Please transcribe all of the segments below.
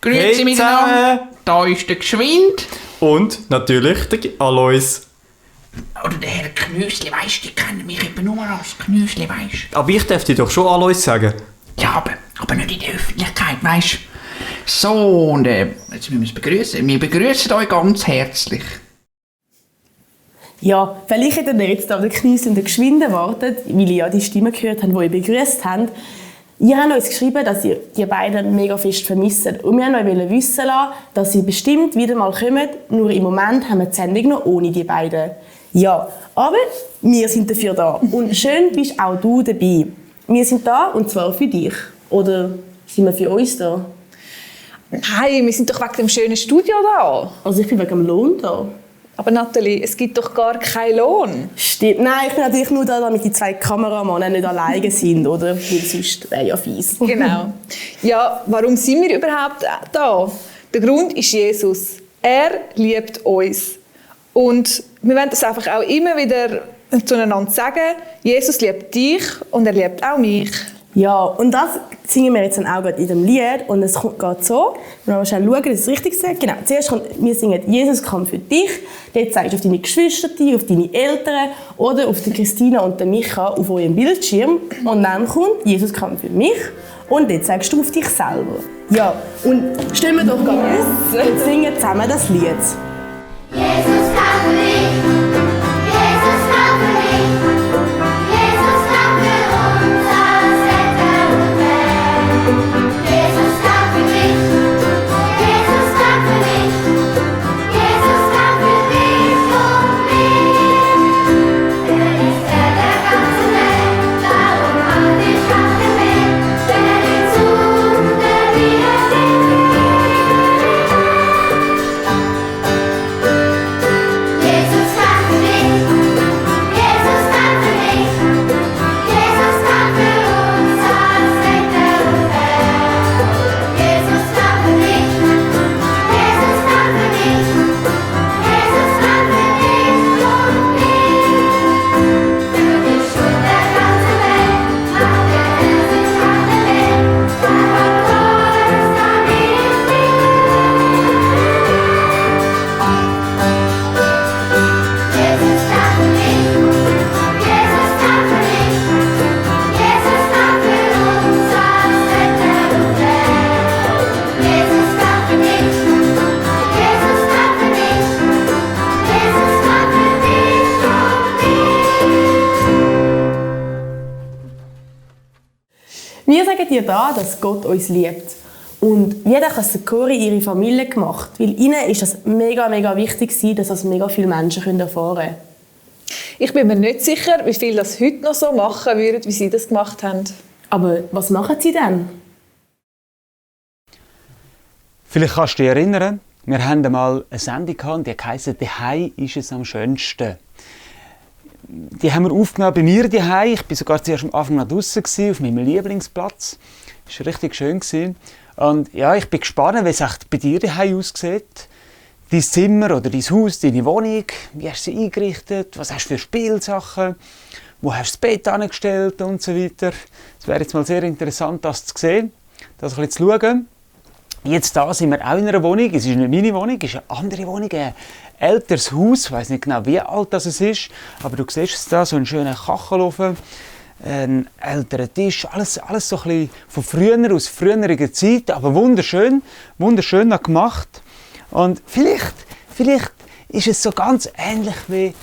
Grüezi miteinander. Da ist der Geschwind. Und natürlich der Alois. Oder der Herr Knüsli, weisst du, die kennen mich eben nur als Knüsli, weisst Aber ich darf dir doch schon Alois sagen. du. Ja, aber nicht in der Öffentlichkeit, weisst du. So, und jetzt müssen wir uns begrüßen. Wir begrüßen euch ganz herzlich. Ja, vielleicht hättet ihr jetzt auf den Knüsli und den Geschwind erwartet, weil ihr ja die Stimmen gehört habt, die ihr begrüßt habt. Ihr habt uns geschrieben, dass ihr die beiden mega fest vermisst. Und wir wollten euch wissen lassen, dass sie bestimmt wieder mal kommen. Nur im Moment haben wir die Sendung noch ohne die beiden. Ja, aber wir sind dafür da. Und schön bist auch du dabei. Wir sind da und zwar für dich. Oder sind wir für uns da? Nein, wir sind doch wegen dem schönen Studio da. Also ich bin wegen dem Lohn da. Aber Nathalie, es gibt doch gar keinen Lohn. Stimmt. Nein, ich bin natürlich nur da, damit die zwei Kameramannen nicht alleine sind, oder? Weil sonst wäre ja fies. Genau. Ja, warum sind wir überhaupt da? Der Grund ist Jesus. Er liebt uns. Und wir wollen das einfach auch immer wieder zueinander sagen. Jesus liebt dich und er liebt auch mich. Ja, und das singen wir jetzt dann auch gerade in dem Lied. Und es geht so. Wir müssen schnell schauen, dass ich es richtig sage. Genau, zuerst kommt, wir singen «Jesus kam für dich». Dort zeigst du auf deine Geschwister, auf deine Eltern oder auf die Christina und den Micha auf eurem Bildschirm. Und dann kommt «Jesus kam für mich». Und dort zeigst du auf dich selber. Ja, und stellen wir doch gerade auf und singen zusammen das Lied. Jesus kam für mich, Jesus kam für mich, Jesus kam für uns als Retter und Retter. Jesus kam für mich, Jesus kam für mich, Jesus kam für dich und mich. Er ist Herr der ganzen Welt, darum hat dich gewählt. Stell ihn zu, der wir sind. Jesus kam für mich, Jesus kam für mich, Jesus kam für uns als Retter und Herr. Jesus kam für mich, Jesus kam für mich, Jesus kam für dich und mich. Für die Schuld der ganzen Welt machte er sich alle Welt, starb am Kreuz, damit ich Jesus kam für mich, Jesus kam für mich, Jesus kam für uns als Retter und Herr. Jesus kam für mich, Jesus kam für mich, Jesus kam für dich und mich. Wir sagen dir da, dass Gott uns liebt. Und wie hat auch Cori ihre Familie gemacht? Weil ihnen ist das mega, mega wichtig, dass das mega viele Menschen erfahren können. Ich bin mir nicht sicher, wie viele das heute noch so machen würden, wie sie das gemacht haben. Aber was machen sie denn? Vielleicht kannst du dich erinnern, wir hatten einmal eine Sendung gehabt, die heisst «Daheim ist es am schönsten». Die haben wir aufgenommen bei mir daheim. Ich war sogar zuerst am Anfang noch draussen auf meinem Lieblingsplatz. Das war richtig schön. Und ja, ich bin gespannt, wie es bei dir daheim aussieht. Dein Zimmer oder dein Haus, deine Wohnung. Wie hast du sie eingerichtet? Was hast du für Spielsachen? Wo hast du das Bett angestellt und so weiter. Es wäre jetzt mal sehr interessant, das zu sehen, das ein bisschen zu schauen. Jetzt da sind wir auch in einer Wohnung. Es ist nicht meine Wohnung, es ist eine andere Wohnung, ein älteres Haus. Ich weiss nicht genau, wie alt das ist, aber du siehst es da, so einen schönen Kachelofen, einen älteren Tisch, alles so ein bisschen von früher, aus früheriger Zeit, aber wunderschön noch gemacht. Und vielleicht ist es so ganz ähnlich wie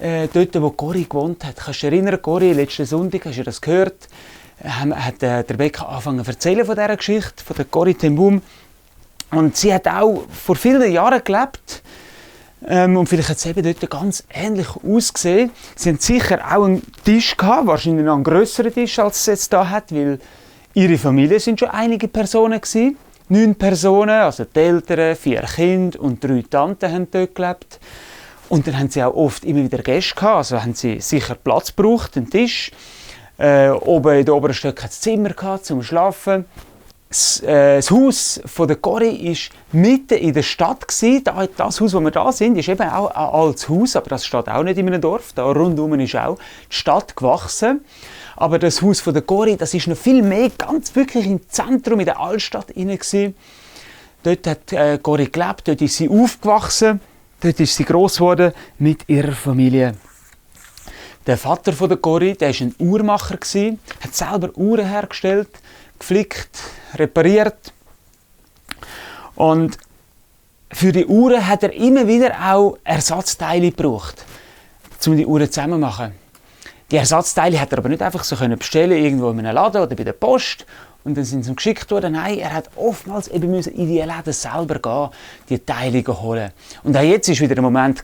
dort, wo Cori gewohnt hat. Kannst du dich erinnern, Cori, letzten Sonntag, hast du das gehört? Hat der Rebecca angefangen zu erzählen von dieser Geschichte, von der Cori ten Boom. Und sie hat auch vor vielen Jahren gelebt. Und vielleicht hat es eben dort ganz ähnlich ausgesehen. Sie haben sicher auch einen Tisch gehabt, wahrscheinlich noch einen grösseren Tisch, als es jetzt hier hat, weil ihre Familie sind schon einige Personen gewesen. 9 Personen, also die Eltern, 4 Kinder und 3 Tanten haben dort gelebt. Und dann haben sie auch oft immer wieder Gäste gehabt, also haben sie sicher Platz gebraucht, einen Tisch. Oben in den oberen Stöcken hat es Zimmer gehabt, zum Schlafen. Das Haus von der Cori war mitten in der Stadt. Das Haus, wo wir da sind, ist eben auch ein altes Haus, aber das steht auch nicht in einem Dorf. Da rundherum ist auch die Stadt gewachsen. Aber das Haus von der Cori, das ist noch viel mehr, ganz wirklich im Zentrum, in der Altstadt inne. Dort hat Cory gelebt, dort ist sie aufgewachsen, dort ist sie gross geworden mit ihrer Familie. Der Vater von der Cory, der war ein Uhrmacher, hat selber Uhren hergestellt, geflickt, repariert. Und für die Uhren hat er immer wieder auch Ersatzteile gebraucht, um die Uhren zusammen zu machen. Die Ersatzteile hat er aber nicht einfach so bestellen irgendwo in einem Laden oder bei der Post und dann sind sie ihm geschickt worden. Nein, er hat oftmals eben in die Läden selber gehen, die Teile holen. Und auch jetzt war wieder der Moment,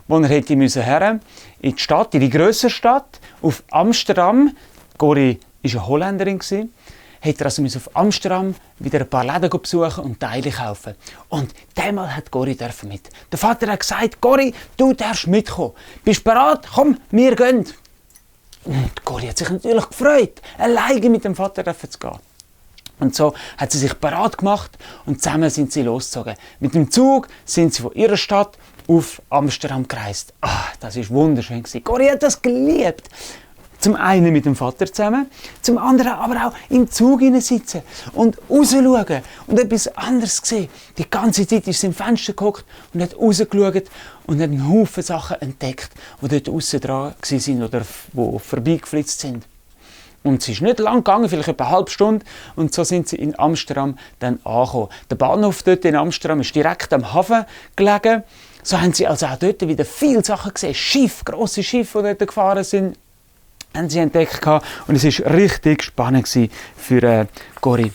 wo er hätte in die Stadt, in die grössere Stadt, auf Amsterdam. Cory war eine Holländerin, hätte er also auf Amsterdam wieder ein paar Läden besuchen und Teile kaufen. Und einmal hat Cory mit. Der Vater hat gesagt, Cory, du darfst mitkommen. Bist du bereit? Komm, wir gehen. Und Cory hat sich natürlich gefreut, alleine mit dem Vater zu gehen. Und so hat sie sich bereit gemacht und zusammen sind sie losgezogen. Mit dem Zug sind sie von ihrer Stadt auf Amsterdam gereist. Das war wunderschön. Cory hat das geliebt. Zum einen mit dem Vater zusammen, zum anderen aber auch im Zug sitzen und rausschauen und etwas anderes sehen. Die ganze Zeit ist sie im Fenster geguckt und hat rausgeschaut und hat einen Haufen Sachen entdeckt, die dort aussen dran waren oder die vorbeigeflitzt sind. Und es ist nicht lang gegangen, vielleicht etwa eine halbe Stunde, und so sind sie in Amsterdam dann angekommen. Der Bahnhof dort in Amsterdam ist direkt am Hafen gelegen. So haben sie also auch dort wieder viele Sachen gesehen. Schiffe, grosse Schiffe, die dort gefahren sind, haben sie entdeckt und es war richtig spannend für Cory.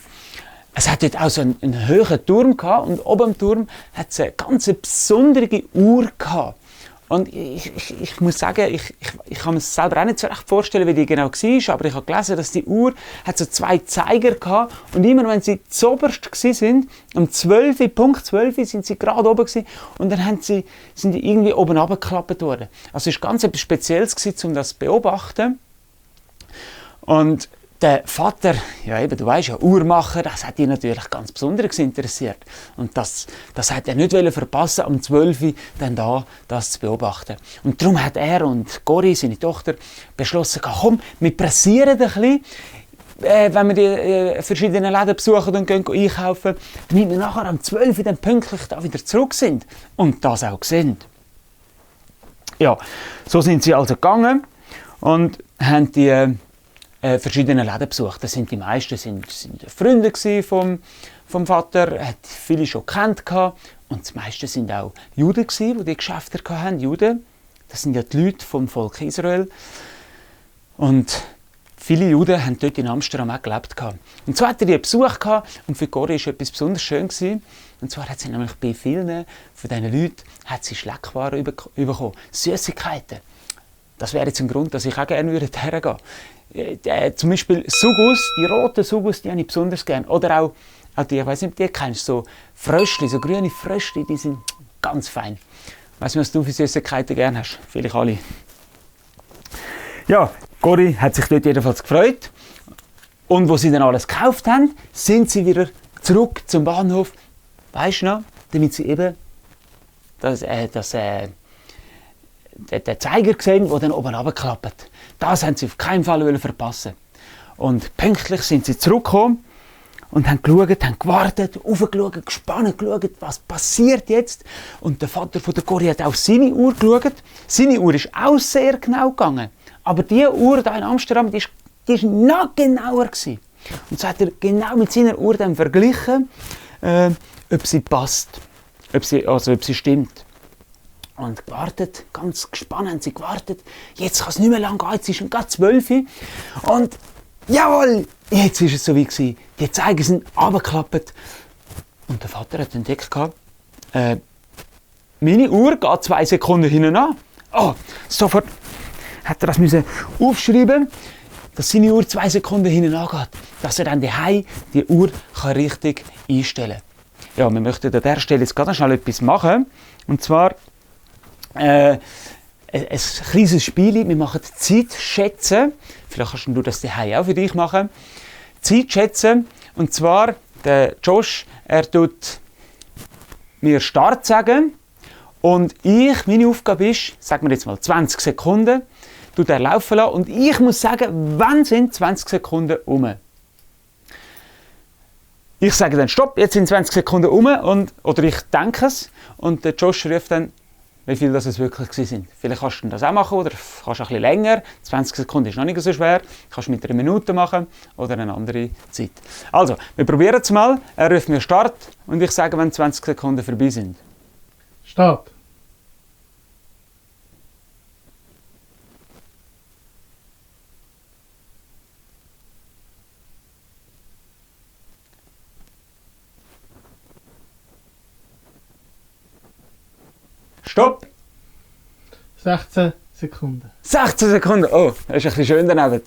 Es hat dort auch so einen hohen Turm gehabt und oben am Turm hat es eine ganz besondere Uhr gehabt. Und ich muss sagen, ich kann mir selber auch nicht so recht vorstellen, wie die genau war, aber ich habe gelesen, dass die Uhr hat so 2 Zeiger hatte und immer wenn sie zuoberst waren, um 12, Punkt 12 sind sie gerade oben gewesen, und dann sind die irgendwie oben runtergeklappt worden. Also es war ganz etwas Spezielles gewesen, um das zu beobachten. Und der Vater, ja eben, du weißt ja, Uhrmacher, das hat ihn natürlich ganz besonders interessiert. Und das hat er nicht verpassen, um 12 Uhr dann das zu beobachten. Und darum hat er und Cory, seine Tochter, beschlossen, komm, wir pressieren ein bisschen, wenn wir die verschiedenen Läden besuchen und gehen einkaufen, damit wir nachher um 12 Uhr dann pünktlich da wieder zurück sind und das auch sehen. Ja, so sind sie also gegangen und haben die verschiedene Läden besucht. Das sind die meisten sind Freunde vom Vater, er hat viele schon gekannt und die meisten sind auch Juden die die Geschäfte hatten. Juden, das sind ja die Leute vom Volk Israel. Und viele Juden haben dort in Amsterdam auch gelebt. Und so hat er einen Besuch und für Cory war etwas besonders schön. Und zwar hat sie nämlich bei vielen von diesen Leuten Schleckwaren bekommen, Süßigkeiten. Das wäre jetzt ein Grund, dass ich auch gerne hergehen würde. Zum Beispiel Sugus, die roten Sugus, die habe ich besonders gerne. Oder auch die, ich weiss nicht, ob du die kennst, so Fröschli, so grüne Fröschli, die sind ganz fein. Ich weiss nicht, was du für Süßigkeiten gerne hast. Vielleicht alle. Ja, Cory hat sich dort jedenfalls gefreut. Und wo sie dann alles gekauft haben, sind sie wieder zurück zum Bahnhof. Weisst du noch? Damit sie eben den Zeiger gesehen, der dann oben runterklappt. Das haben sie auf keinen Fall verpassen. Und pünktlich sind sie zurückgekommen und haben geschaut, haben gewartet, aufgeschaut, gespannt geschaut, was passiert jetzt. Und der Vater von der Cory hat auf seine Uhr geschaut. Seine Uhr ist auch sehr genau gegangen. Aber diese Uhr hier in Amsterdam, die ist noch genauer gewesen. Und so hat er genau mit seiner Uhr dann verglichen, ob sie passt, ob sie stimmt. Und gewartet, ganz gespannt haben sie gewartet. Jetzt kann es nicht mehr lang gehen, jetzt ist schon gerade 12 Uhr. Und jawohl, jetzt war es so wie gewesen. Die Zeiger sind runtergeklappt. Und der Vater hat entdeckt, meine Uhr geht 2 Sekunden hinten an. Oh, sofort hat er das aufschreiben, dass seine Uhr 2 Sekunden hinten angeht. Dass er dann daheim die Uhr richtig einstellen kann. Ja, wir möchten an dieser Stelle jetzt ganz schnell etwas machen. Und zwar ein kleines Spiel. Wir machen Zeitschätzen. Vielleicht kannst du das daheim auch für dich machen. Zeitschätzen. Und zwar, der Josh, er tut mir Start sagen. Und meine Aufgabe ist, sagen wir jetzt mal 20 Sekunden, tut er laufen lassen. Und ich muss sagen, wann sind 20 Sekunden um? ich sage dann, stopp, jetzt sind 20 Sekunden oder ich denke es. Und der Josh ruft dann, wie viel das es wirklich sind. Vielleicht kannst du das auch machen oder kannst ein bisschen länger. 20 Sekunden ist noch nicht so schwer. Kannst du mit einer Minute machen oder eine andere Zeit. Also, wir probieren es mal. Er ruft mir Start und ich sage, wenn 20 Sekunden vorbei sind. Start. Stopp! 16 Sekunden. 16 Sekunden! Oh, das ist ein bisschen schön daneben.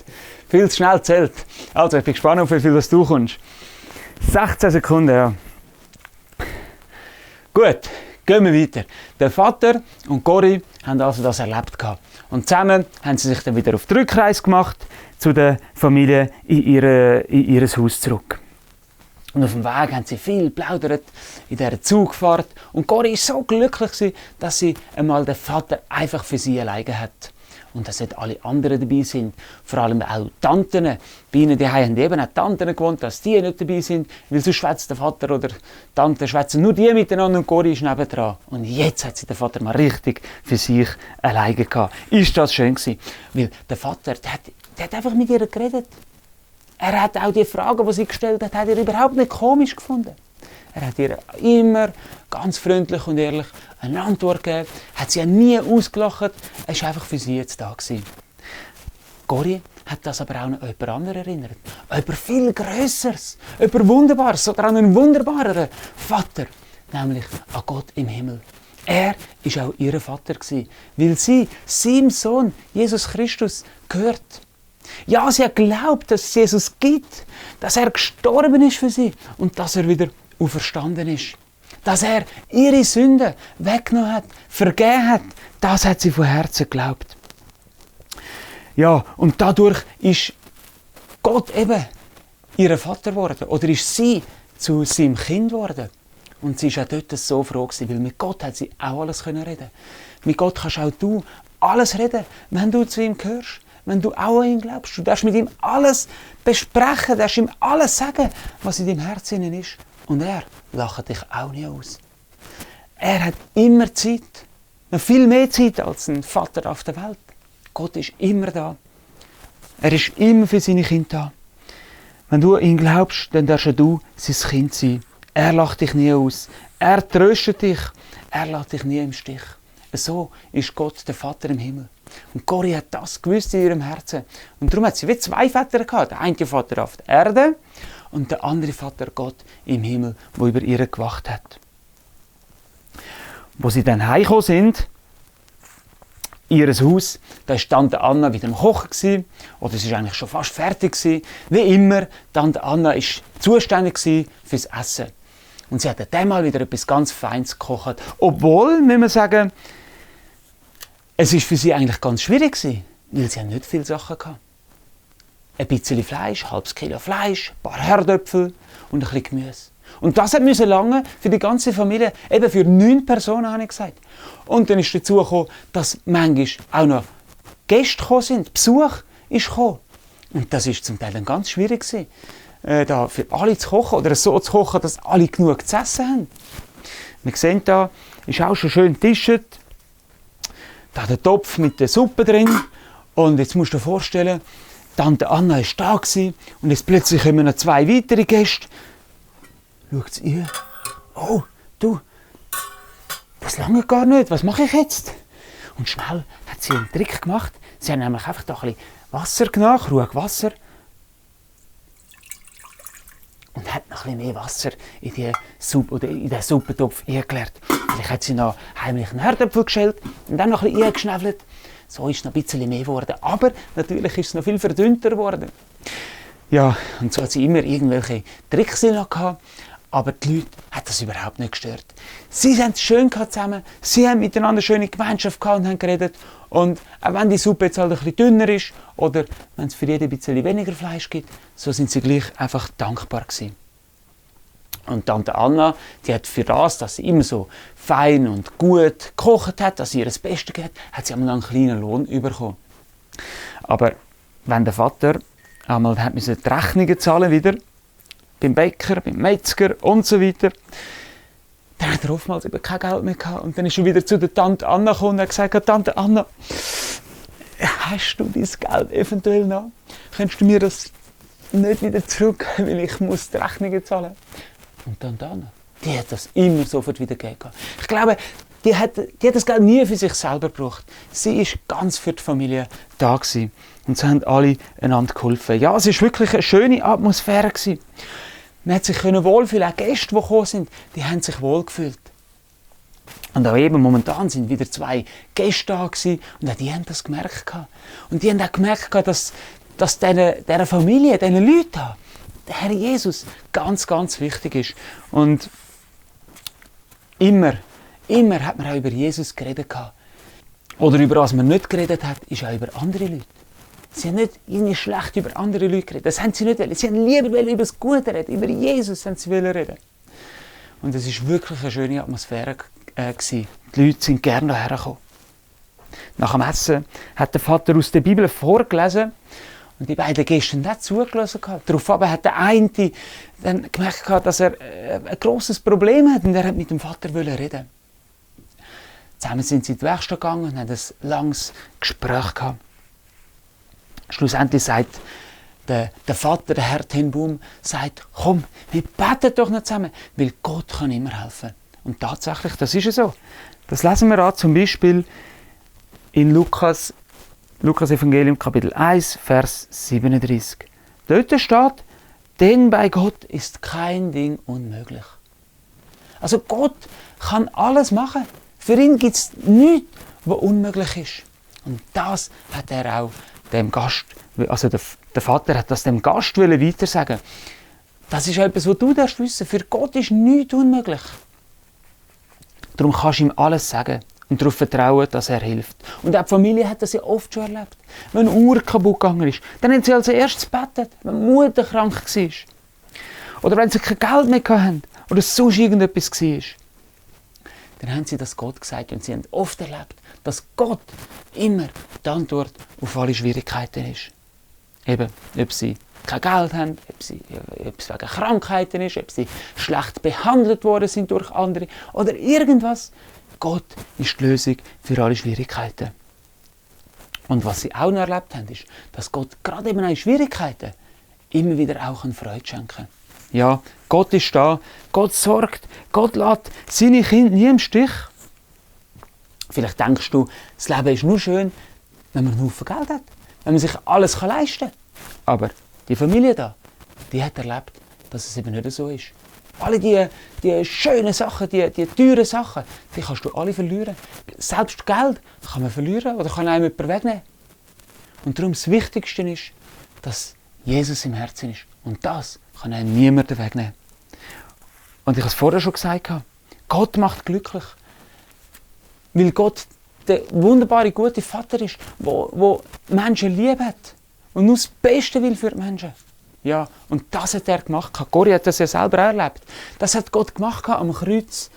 Viel zu schnell zählt. Also, ich bin gespannt, auf wie viel du kommst. 16 Sekunden, ja. Gut, gehen wir weiter. Der Vater und Cory haben also das erlebt gehabt. Und zusammen haben sie sich dann wieder auf die Rückreise gemacht zu der Familie in ihr Haus zurück. Und auf dem Weg haben sie viel geplaudert in dieser Zugfahrt. Und Cory war so glücklich, dass sie einmal den Vater einfach für sie alleine hat. Und dass nicht alle anderen dabei sind. Vor allem auch Tanten. Bei ihnen die haben eben auch Tanten gewohnt, dass die nicht dabei sind. Weil sonst schwätzt der Vater oder die Tante schwätzen nur die miteinander und Cory ist nebendran. Und jetzt hat sie den Vater mal richtig für sich alleine gehabt. Ist das schön gewesen. Weil der Vater, der hat einfach mit ihr geredet. Er hat auch die Fragen, die sie gestellt hat er überhaupt nicht komisch gefunden. Er hat ihr immer ganz freundlich und ehrlich eine Antwort gegeben, hat sie nie ausgelacht, er war einfach für sie jetzt da gewesen. Cory hat das aber auch noch an jemand anderen erinnert. An jemand viel Grösseres, jemand Wunderbares, oder an einen wunderbareren Vater, nämlich an Gott im Himmel. Er war auch ihr Vater gewesen, weil sie seinem Sohn Jesus Christus gehört. Ja, sie hat geglaubt, dass es Jesus gibt, dass er gestorben ist für sie und dass er wieder auferstanden ist. Dass er ihre Sünden weggenommen hat, vergeben hat, das hat sie von Herzen geglaubt. Ja, und dadurch ist Gott eben ihr Vater geworden oder ist sie zu seinem Kind geworden. Und sie war auch dort so froh gewesen, weil mit Gott hat sie auch alles reden. Mit Gott kannst auch du alles reden, wenn du zu ihm gehörst. Wenn du auch an ihn glaubst, du darfst mit ihm alles besprechen, darfst ihm alles sagen, was in deinem Herzen ist. Und er lacht dich auch nie aus. Er hat immer Zeit, noch viel mehr Zeit als ein Vater auf der Welt. Gott ist immer da. Er ist immer für seine Kinder da. Wenn du an ihn glaubst, dann darfst du sein Kind sein. Er lacht dich nie aus. Er tröstet dich. Er lässt dich nie im Stich. So ist Gott, der Vater im Himmel. Und Cory hat das gewusst in ihrem Herzen. Und darum hat sie wie zwei Väter gehabt. Der eine Vater auf der Erde und der andere Vater Gott im Himmel, der über ihr gewacht hat. Wo sie dann heimgekommen sind, in ihr Haus, da war Tante Anna wieder am Kochen. Oder sie war eigentlich schon fast fertig. Wie immer, Tante Anna war zuständig für das Essen. Und sie hat dann mal wieder etwas ganz Feines gekocht. Obwohl, müssen wir sagen, es war für sie eigentlich ganz schwierig, weil sie nicht viele Sachen hatten. Ein bisschen Fleisch, ein halbes Kilo Fleisch, ein paar Herdöpfel und ein bisschen Gemüse. Und das musste lange für die ganze Familie, eben für 9 Personen, habe ich gesagt. Und dann ist dazu gekommen, dass manchmal auch noch Gäste gekommen sind, Besuch ist gekommen. Und das war zum Teil dann ganz schwierig, da für alle zu kochen oder so zu kochen, dass alle genug zu essen haben. Wir sehen da, ist auch schon schön getischt. Da der Topf mit der Suppe drin. Und jetzt musst du dir vorstellen, Tante Anna war da und jetzt plötzlich kommen noch 2 weitere Gäste. Schaut sie ihr. Oh, du, das lange gar nicht. Was mache ich jetzt? Und schnell hat sie einen Trick gemacht. Sie haben nämlich einfach da ein bisschen Wasser genommen, Krug Wasser. Und hat noch ein bisschen mehr Wasser in die Suppe oder in den Suppentopf eingeleert. Vielleicht hat sie noch heimlich einen Herdöpfel geschält und dann noch ein bisschen eingeschnäffelt. So ist es noch ein bisschen mehr geworden. Aber natürlich ist es noch viel verdünnter geworden. Ja, und so hat sie immer irgendwelche Tricks noch gehabt. Aber die Leute hat das überhaupt nicht gestört. Sie haben es schön zusammen, sie haben miteinander eine schöne Gemeinschaft gehabt und haben geredet. Und auch wenn die Suppe jetzt halt ein bisschen dünner ist oder wenn es für jeden ein bisschen weniger Fleisch gibt, so sind sie gleich einfach dankbar gewesen. Und Tante Anna, die hat für das, dass sie immer so fein und gut gekocht hat, dass sie ihr das Beste gegeben hat sie einmal einen kleinen Lohn bekommen. Aber wenn der Vater einmal die Rechnungen zahlen wieder, beim Bäcker, beim Metzger und so weiter. Dann hat er oftmals eben kein Geld mehr gehabt. Und dann ist er wieder zu der Tante Anna gekommen und hat gesagt, Tante Anna, hast du dein Geld eventuell noch? Könntest du mir das nicht wieder zurückgeben, weil ich muss die Rechnungen zahlen? Und Tante Anna, die hat das immer sofort wieder gegeben. Ich glaube, die hat das Geld nie für sich selber gebraucht. Sie war ganz für die Familie da gewesen. Und sie haben alle einander geholfen. Ja, es war wirklich eine schöne Atmosphäre gewesen. Man hat sich wohlfühlen. Auch Gäste, die gekommen sind, die haben sich wohlgefühlt. Und auch eben momentan sind wieder 2 Gäste da gewesen, und auch die haben das gemerkt. Und die haben auch gemerkt, dass dieser Familie, diesen Leuten, der Herr Jesus ganz, ganz wichtig ist. Und immer hat man auch über Jesus geredet. Oder über was man nicht geredet hat, ist auch über andere Leute. Sie haben nicht irgendwie schlecht über andere Leute geredet. Das haben sie nicht wollen. Sie haben lieber über das Gute reden. Über Jesus haben sie reden. Und es war wirklich eine schöne Atmosphäre. Die Leute sind gerne hierher gekommen. Nach dem Essen hat der Vater aus der Bibel vorgelesen. Und die beiden Gäste haben auch zugelassen. Daraufhin hat der eine dann gemerkt, dass er ein grosses Problem hat und er hat mit dem Vater reden. Zusammen sind sie in die Werkstatt gegangen und haben ein langes Gespräch gehabt. Schlussendlich sagt der Vater, der Herr Tenboom, sagt, komm, wir beten doch noch zusammen, weil Gott kann immer helfen. Und tatsächlich, das ist so. Das lesen wir an, zum Beispiel in Lukas Evangelium Kapitel 1, Vers 37. Dort steht, denn bei Gott ist kein Ding unmöglich. Also Gott kann alles machen. Für ihn gibt es nichts, was unmöglich ist. Und das hat er auch dem Gast, also der Vater hat das dem Gast weiter sagen. Das ist etwas, was du darfst wissen. Für Gott ist nichts unmöglich. Darum kannst du ihm alles sagen und darauf vertrauen, dass er hilft. Und auch die Familie hat das ja oft schon erlebt. Wenn eine Uhr kaputt gegangen ist, dann haben sie als erstes gebetet, wenn die Mutter krank war. Oder wenn sie kein Geld mehr hatten oder sonst irgendetwas war. Dann haben sie das Gott gesagt und sie haben oft erlebt, dass Gott immer die Antwort auf alle Schwierigkeiten ist. Eben, ob sie kein Geld haben, ob es wegen Krankheiten ist, ob sie schlecht behandelt worden sind durch andere oder irgendwas. Gott ist die Lösung für alle Schwierigkeiten. Und was sie auch noch erlebt haben, ist, dass Gott gerade eben in Schwierigkeiten immer wieder auch Freude schenken kann. Ja, Gott ist da, Gott sorgt, Gott lässt seine Kinder nie im Stich. Vielleicht denkst du, das Leben ist nur schön, wenn man einen Haufen Geld hat, wenn man sich alles leisten kann. Aber die Familie da, die hat erlebt, dass es eben nicht so ist. Alle die schönen Sachen, die teuren Sachen, die kannst du alle verlieren. Selbst Geld kann man verlieren oder kann einem jemand wegnehmen. Und darum das Wichtigste ist, dass Jesus im Herzen ist. Und das kann einem niemand wegnehmen. Und ich habe es vorher schon gesagt, Gott macht glücklich. Weil Gott der wunderbare, gute Vater ist, der Menschen lieb hat. Und nur das Beste will für die Menschen. Ja, und das hat er gemacht. Cory hat das ja selber erlebt. Das hat Gott gemacht am Kreuz,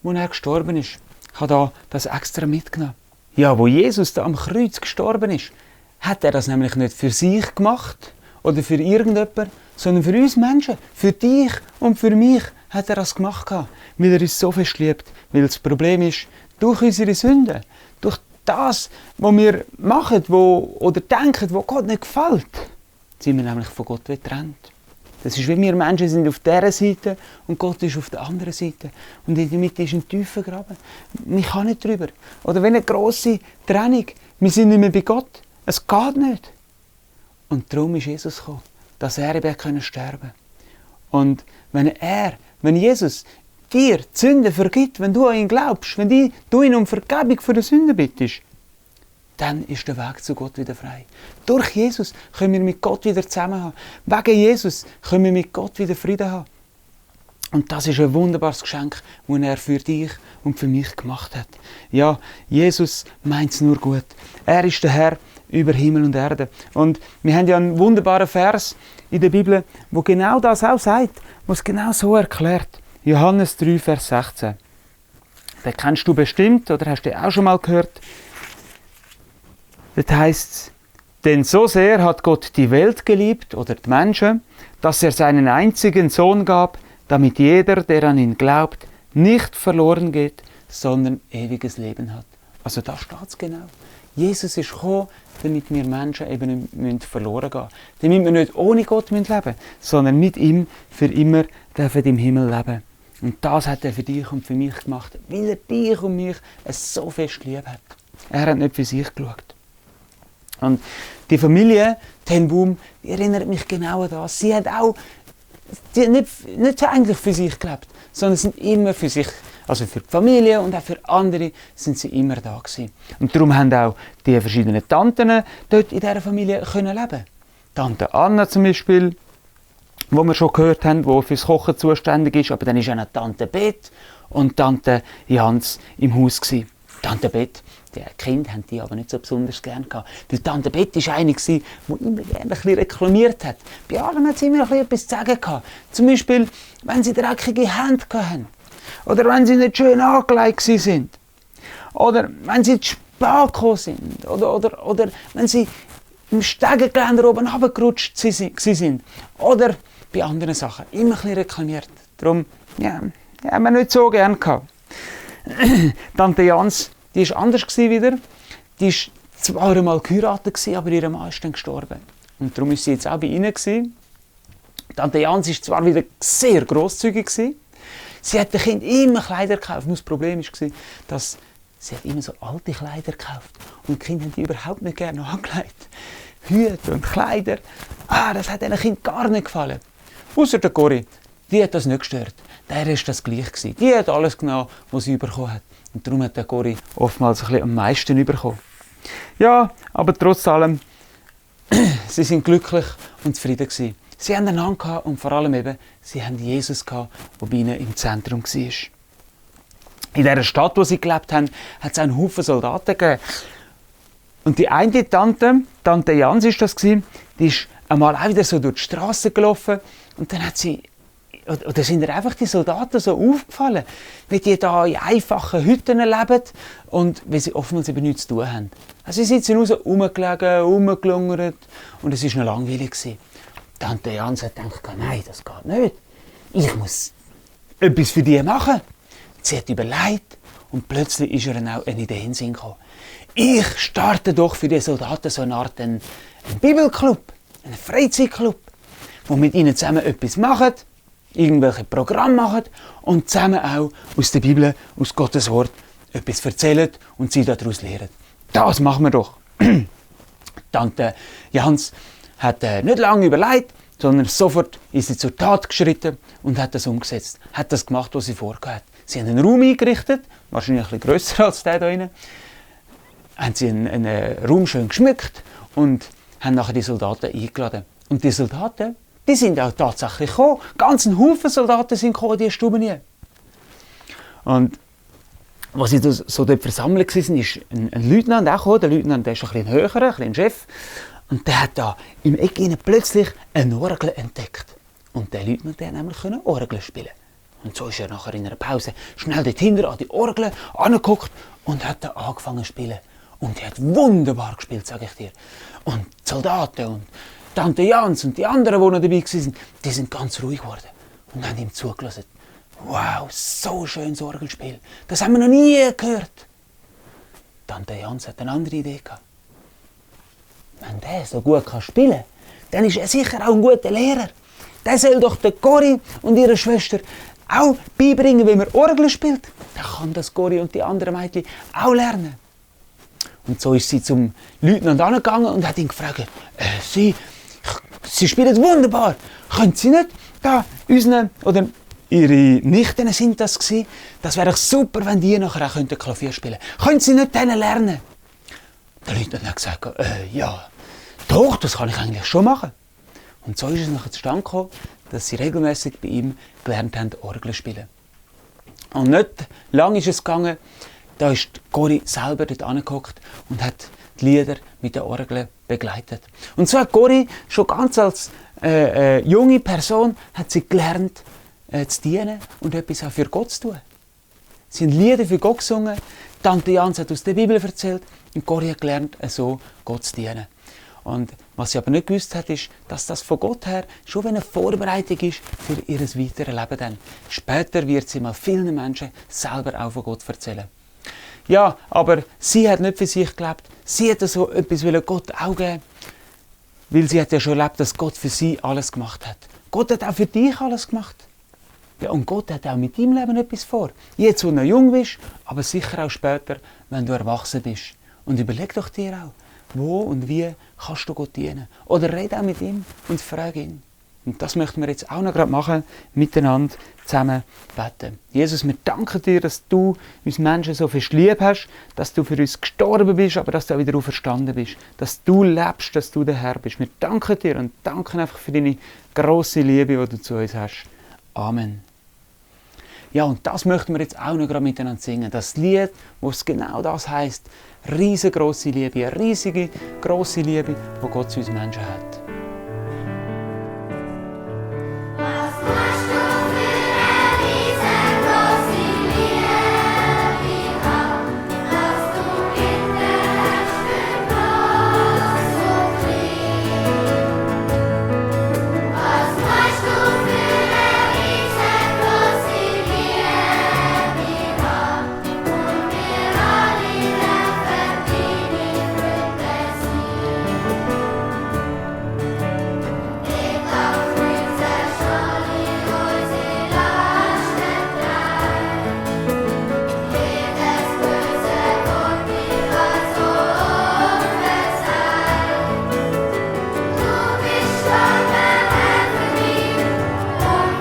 wo er gestorben ist. Ich habe da das extra mitgenommen. Ja, wo Jesus da am Kreuz gestorben ist, hat er das nämlich nicht für sich gemacht oder für irgendjemanden, sondern für uns Menschen, für dich und für mich hat er das gemacht, weil er uns so fest liebt. Weil das Problem ist, durch unsere Sünden, durch das, was wir machen oder denken, was Gott nicht gefällt, sind wir nämlich von Gott getrennt. Das ist, wie wir Menschen sind auf dieser Seite und Gott ist auf der anderen Seite. Und in der Mitte ist ein tiefer Graben. Man kann nicht drüber. Oder wenn eine grosse Trennung, wir sind nicht mehr bei Gott. Es geht nicht. Und darum ist Jesus gekommen, dass er eben sterben konnte. Und wenn Jesus dir die Sünden vergibt, wenn du an ihn glaubst, wenn du ihn um Vergebung für die Sünden bittest, dann ist der Weg zu Gott wieder frei. Durch Jesus können wir mit Gott wieder zusammen haben. Wegen Jesus können wir mit Gott wieder Frieden haben. Und das ist ein wunderbares Geschenk, das er für dich und für mich gemacht hat. Ja, Jesus meint es nur gut. Er ist der Herr über Himmel und Erde. Und wir haben ja einen wunderbaren Vers in der Bibel, wo genau das auch sagt, wo es genau so erklärt. Johannes 3, Vers 16. Den kennst du bestimmt oder hast du auch schon mal gehört. Dort heisst es, Denn so sehr hat Gott die Welt geliebt, oder die Menschen, dass er seinen einzigen Sohn gab, damit jeder, der an ihn glaubt, nicht verloren geht, sondern ewiges Leben hat. Also da steht es genau. Jesus ist gekommen, damit wir Menschen eben nicht verloren gehen. Damit wir nicht ohne Gott leben müssen, sondern mit ihm für immer dürfen im Himmel leben. Und das hat er für dich und für mich gemacht, weil er dich und mich so fest lieb hat. Er hat nicht für sich geschaut. Und die Familie Tenboom, die erinnert mich genau an das. Sie hat auch nicht eigentlich für sich gelebt, sondern sind immer für sich, also für die Familie und auch für andere, sind sie immer da gewesen. Und darum haben auch die verschiedenen Tanten dort in dieser Familie können leben. Tante Anna zum Beispiel, wo wir schon gehört haben, die fürs Kochen zuständig ist, aber dann war auch noch Tante Beth und Tante Jans im Haus gewesen. Tante Beth, die Kinder haben die aber nicht so besonders gern gehabt. Weil Tante Beth war eine, die immer gerne ein bisschen reklamiert hat. Bei allen hat sie immer ein bisschen etwas zu sagen gehabt. Zum Beispiel, wenn sie dreckige Hände hatten. Oder wenn sie nicht schön angelegt sind. Oder wenn sie zu spät gekommen sind. Oder wenn sie im Stegengeländer oben runtergerutscht sind. Oder bei anderen Sachen. Immer ein bisschen reklamiert. Darum, ja, haben wir nicht so gern gehabt. Tante Jans, die war anders wieder. Die war zwar einmal geheiratet, aber ihr Mann ist dann gestorben. Und darum war sie jetzt auch bei ihnen. Tante Jans war zwar wieder sehr grosszügig. Sie hat den Kindern immer Kleider gekauft. Nur das Problem war, dass sie immer so alte Kleider gekauft. Und die Kinder haben die überhaupt nicht gerne angelegt. Hüte und Kleider, das hat den Kindern gar nicht gefallen. Ausser der Cory, die hat das nicht gestört. Der war das gleich gewesen. Die hat alles genommen, was sie bekommen hat. Und darum hat der Cory oftmals ein bisschen am meisten bekommen. Ja, aber trotz allem, sie sind glücklich und zufrieden gewesen. Sie haben einander gehabt und vor allem eben, sie haben Jesus gehabt, der bei ihnen im Zentrum war. In dieser Stadt, wo sie gelebt haben, hat es einen Haufen Soldaten gegeben. Und die eine Tante Jans war das, die ist einmal auch wieder so durch die Straße gelaufen und dann hat sie, oder sind ihr einfach die Soldaten so aufgefallen, wie die da in einfachen Hütten leben und wie sie oftmals eben nichts zu tun haben. Also sie sind raus rumgelegen, rumgelungert und es war noch langweilig. Tante Jans hat gedacht, nein, das geht nicht. Ich muss etwas für die machen. Sie hat überlegt und plötzlich ist ihr dann auch eine Idee in den Sinn gekommen. Ich starte doch für die Soldaten so eine Art einen Bibelclub, einen Freizeitclub, wo mit ihnen zusammen etwas machen, irgendwelche Programme machen und zusammen auch aus der Bibel, aus Gottes Wort etwas erzählen und sie daraus lernen. Das machen wir doch. Tante Jans hat nicht lange überlegt, sondern sofort ist sie zur Tat geschritten und hat das umgesetzt. Hat das gemacht, was sie vorgehabt hat. Sie haben einen Raum eingerichtet, wahrscheinlich ein bisschen grösser als der hier drin. Haben sie einen Raum schön geschmückt und haben nachher die Soldaten eingeladen. Und die Soldaten, die sind auch tatsächlich gekommen. Ganz ein Haufen Soldaten sind gekommen in diese Stube hier. Und als sie so dort versammelt waren, ist ein Leutnant auch gekommen. Der Leutnant, der ist ein bisschen höher, ein bisschen Chef. Und der hat da im Eck plötzlich eine Orgel entdeckt. Und der Leutnant konnte nämlich Orgel spielen. Und so ist er nachher in einer Pause schnell dort hinter an die Orgel angeguckt und hat da angefangen zu spielen. Und er hat wunderbar gespielt, sage ich dir. Und die Soldaten und Tante Jans und die anderen, die noch dabei waren, die sind ganz ruhig geworden und haben ihm zugelassen. Wow, so schönes Orgelspiel. Das haben wir noch nie gehört. Tante Jans hat eine andere Idee gehabt. Wenn der so gut spielen kann, dann ist er sicher auch ein guter Lehrer. Der soll doch der Cory und ihrer Schwester auch beibringen, wie man Orgel spielt. Dann kann das Cory und die anderen Mädchen auch lernen. Und so ist sie zum Leutnant angegangen und hat ihn gefragt, Sie spielen wunderbar. Können Sie nicht da unseren, oder Ihre Nichten sind das gewesen? Das wäre doch super, wenn die nachher auch Klavier spielen könnten. Können Sie nicht denen lernen? Der Leutnant hat gesagt, ja, doch, das kann ich eigentlich schon machen. Und so ist es nachher zustande gekommen, dass sie regelmäßig bei ihm gelernt haben, Orgel zu spielen. Und nicht lange ist es gegangen, da ist Cory selber dort angehockt und hat die Lieder mit der Orgel begleitet. Und so hat Cory schon ganz als junge Person hat sie gelernt, zu dienen und etwas auch für Gott zu tun. Sie haben Lieder für Gott gesungen, Tante Jans hat aus der Bibel erzählt und Cory hat gelernt, so Gott zu dienen. Und was sie aber nicht gewusst hat, ist, dass das von Gott her schon eine Vorbereitung ist für ihr weiteres Leben. Dann. Später wird sie mal vielen Menschen selber auch von Gott erzählen. Ja, aber sie hat nicht für sich gelebt. Sie hat so etwas Gott auch geben, weil sie hat ja schon erlebt, dass Gott für sie alles gemacht hat. Gott hat auch für dich alles gemacht. Ja, und Gott hat auch mit deinem Leben etwas vor. Jetzt, wo du noch jung bist, aber sicher auch später, wenn du erwachsen bist. Und überleg doch dir auch, wo und wie kannst du Gott dienen. Oder red auch mit ihm und frage ihn. Und das möchten wir jetzt auch noch gerade machen, miteinander zusammen beten. Jesus, wir danken dir, dass du uns Menschen so viel lieb hast, dass du für uns gestorben bist, aber dass du auch wieder auferstanden bist. Dass du lebst, dass du der Herr bist. Wir danken dir und danken einfach für deine grosse Liebe, die du zu uns hast. Amen. Ja, und das möchten wir jetzt auch noch gerade miteinander singen. Das Lied, wo es genau das heisst. Riesengroße Liebe, eine riesige, grosse Liebe, die Gott zu uns Menschen hat. Was hast du für eine riesengroße Liebe gehabt, dass du Kinder hast für groß und klein? Was hast du für eine riesengroße Liebe gehabt, und wir alle dürfen deine Freunde sein? Ich glaub, unser Scholli, unsere Lasten trägt. Jedes böse Wort, die was so verzeiht. Du bist gestorben, Herr, für mich, und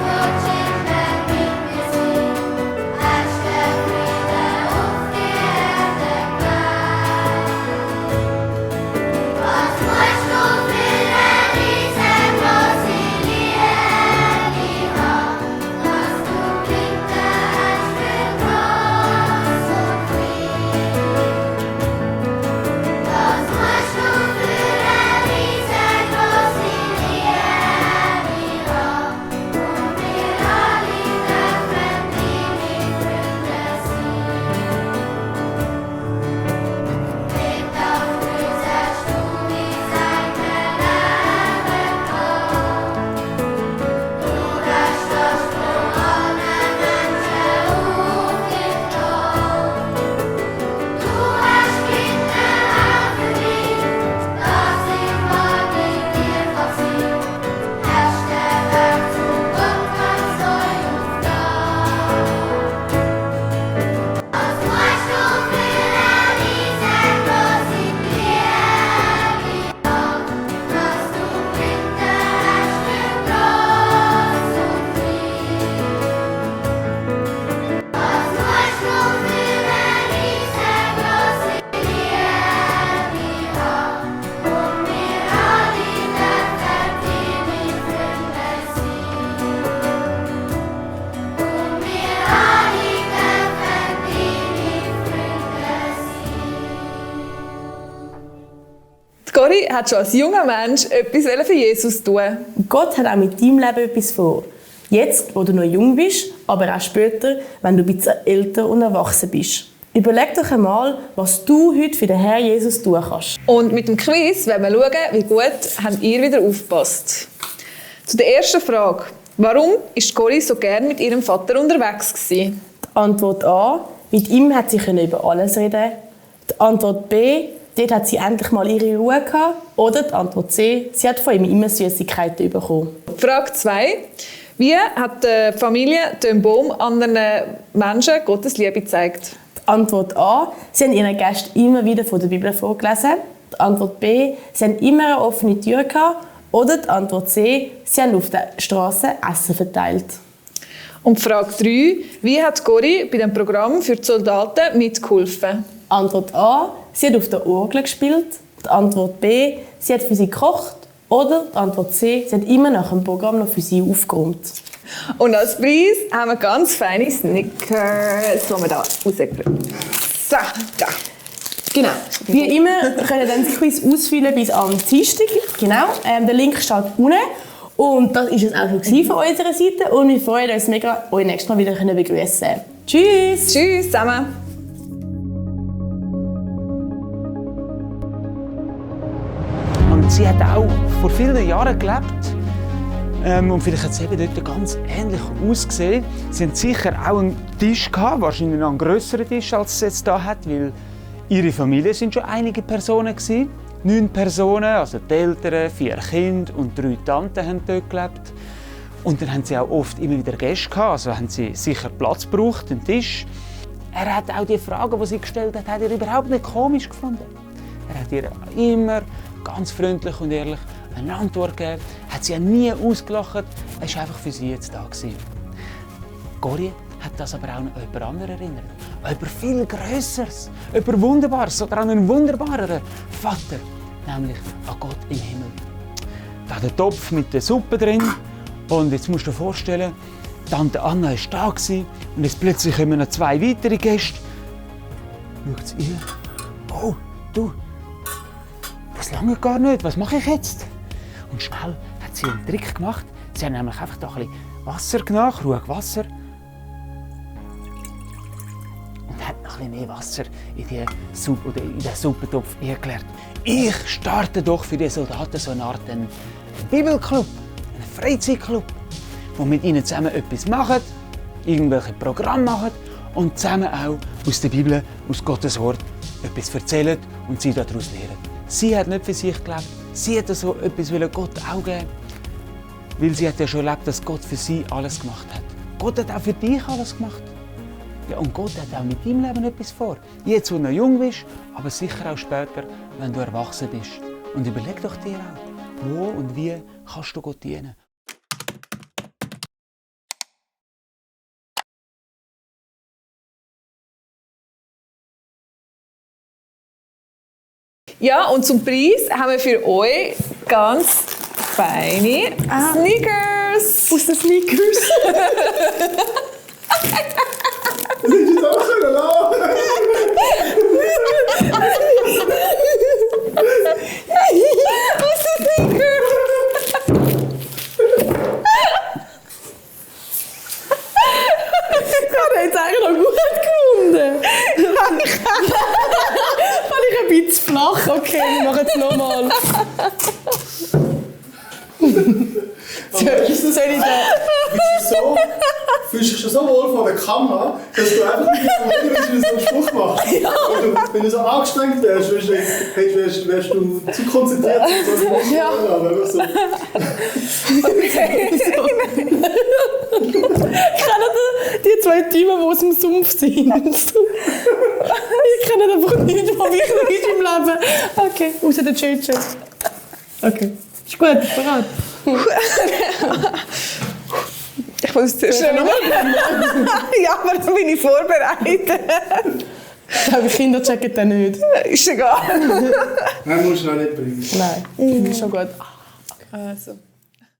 Gott schenkt mir mit mir Sieg. Hast der Friede auf die Erde gebracht. Was musst du für eine riesengroße Liebe gehabt, dass du Kinder hast für groß und klein? Was musst du für eine riesengroße Liebe gehabt, und wir alle dürfen deine Freunde sein? Lebt auf unser Stuhl in seinem Leben gehabt. Du hast das von allen Menschen aufgetragen. Du hast Kinder auch für mich, dass ich mal mit dir kann sein. Hast der Weg zu Gott ganz neu aufgetan. Was musst du für eine riesengroße Liebe gehabt, dass du Kinder hast für groß und klein? Was musst du für eine riesengroße Liebe gehabt, und wir alle dürfen deine Freunde sein? Und wir alle dürfen deine Freunde sein. Cory hat schon als junger Mensch etwas für Jesus tun. Gott hat auch mit deinem Leben etwas vor. Jetzt, wo du noch jung bist, aber auch später, wenn du ein bisschen älter und erwachsen bist. Überleg doch einmal, was du heute für den Herr Jesus tun kannst. Und mit dem Quiz werden wir schauen, wie gut habt ihr wieder aufgepasst. Zu der ersten Frage. Warum ist Cory so gern mit ihrem Vater unterwegs gewesen? Die Antwort A: Mit ihm hat sie über alles reden. Die Antwort B: Dort hat sie endlich mal ihre Ruhe gehabt. Oder die Antwort C: Sie hat von ihm immer Süßigkeiten bekommen. Frage 2. Wie hat die Familie Tönbohm anderen Menschen Gottes Liebe gezeigt? Die Antwort A: Sie haben ihren Gästen immer wieder von der Bibel vorgelesen. Die Antwort B: Sie haben immer eine offene Tür gehabt. Oder die Antwort C: Sie haben auf der Straße Essen verteilt. Und Frage 3. Wie hat Cory bei dem Programm für die Soldaten mitgeholfen? Antwort A: Sie hat auf der Orgel gespielt. Die Antwort B: Sie hat für sie gekocht. Oder die Antwort C: Sie hat immer nach dem Programm noch für sie aufgeräumt. Und als Preis haben wir ganz feine Snickers, die wir hier rausgebracht. So, da. Genau. Wie immer können Sie das Quiz ausfüllen bis am Dienstag. Genau. Der Link steht unten. Und das war es auch schon von unserer Seite. Und wir freuen uns mega, euch nächstes Mal wieder begrüßen. Tschüss! Tschüss zusammen. Und sie hat auch vor vielen Jahren gelebt. Und vielleicht hat es eben dort ganz ähnlich ausgesehen. Sie hatten sicher auch einen Tisch gehabt, wahrscheinlich noch einen grösseren Tisch, als es jetzt hier hat, weil ihre Familie sind schon einige Personen gewesen. 9 Personen, also die Eltern, 4 Kinder und 3 Tanten haben dort gelebt. Und dann haben sie auch oft immer wieder Gäste gehabt, also haben sie sicher Platz gebraucht, einen Tisch. Er hat auch die Fragen, die sie gestellt hat er überhaupt nicht komisch gefunden. Er hat ihr immer ganz freundlich und ehrlich eine Antwort gegeben, hat sie nie ausgelacht, er war einfach für sie jetzt da gewesen. Gori hat das aber auch noch an jemand anderen erinnert. An jemand viel Grösseres, jemand Wunderbares, sogar an einen wunderbareren Vater, nämlich an Gott im Himmel. Da hat der Topf mit der Suppe drin und jetzt musst du dir vorstellen, Tante Anna war da und jetzt plötzlich kommen noch 2 weitere Gäste. Schaut sie ihr. Oh, du, das lange gar nicht, was mache ich jetzt? Und schnell hat sie einen Trick gemacht. Sie hat nämlich einfach da ein bisschen Wasser genommen, Krug Wasser. Und hat noch ein bisschen mehr Wasser in den Suppentopf eingeleert. Ich starte doch für die Soldaten so eine Art Bibelclub, einen Freizeitclub, wo mit ihnen zusammen etwas machen, irgendwelche Programme machen und zusammen auch aus der Bibel, aus Gottes Wort, etwas erzählen und sie daraus lernen. Sie hat nicht für sich gelebt, sie hat so etwas Gott auch geben, weil sie hat ja schon erlebt, dass Gott für sie alles gemacht hat. Gott hat auch für dich alles gemacht. Ja, und Gott hat auch mit deinem Leben etwas vor. Jetzt, wo du noch jung bist, aber sicher auch später, wenn du erwachsen bist. Und überleg doch dir auch, wo und wie kannst du Gott dienen. Ja, und zum Preis haben wir für euch ganz feine Sneakers. Aus den Sneakers. Das ist jetzt auch schön lachen. Aus den Sneakers. Ich habe jetzt eigentlich noch gut gefunden. Fand ich ein bisschen flach. Okay, wir machen es nochmal. Soll ich da? Fühlst dich schon so wohl vor der Kamera, dass du einfach nicht mehr so einen Spruch machst. Ja. Wenn du so angestrengt wärst, wärst du zu konzentriert. Ja. So. Okay. Kennen die 2 Typen, die aus dem Sumpf sind? Ich kenne einfach nicht, was wichtig ist im Leben. Okay, außer der JJ. Okay. Ist gut, bereit. Ich muss zuerst noch ja, aber dann bin ich vorbereitet. Ich glaube, Kinder checken das nicht. Ist egal. Nein, musst du noch nicht bringen. Nein, ist schon gut. Also.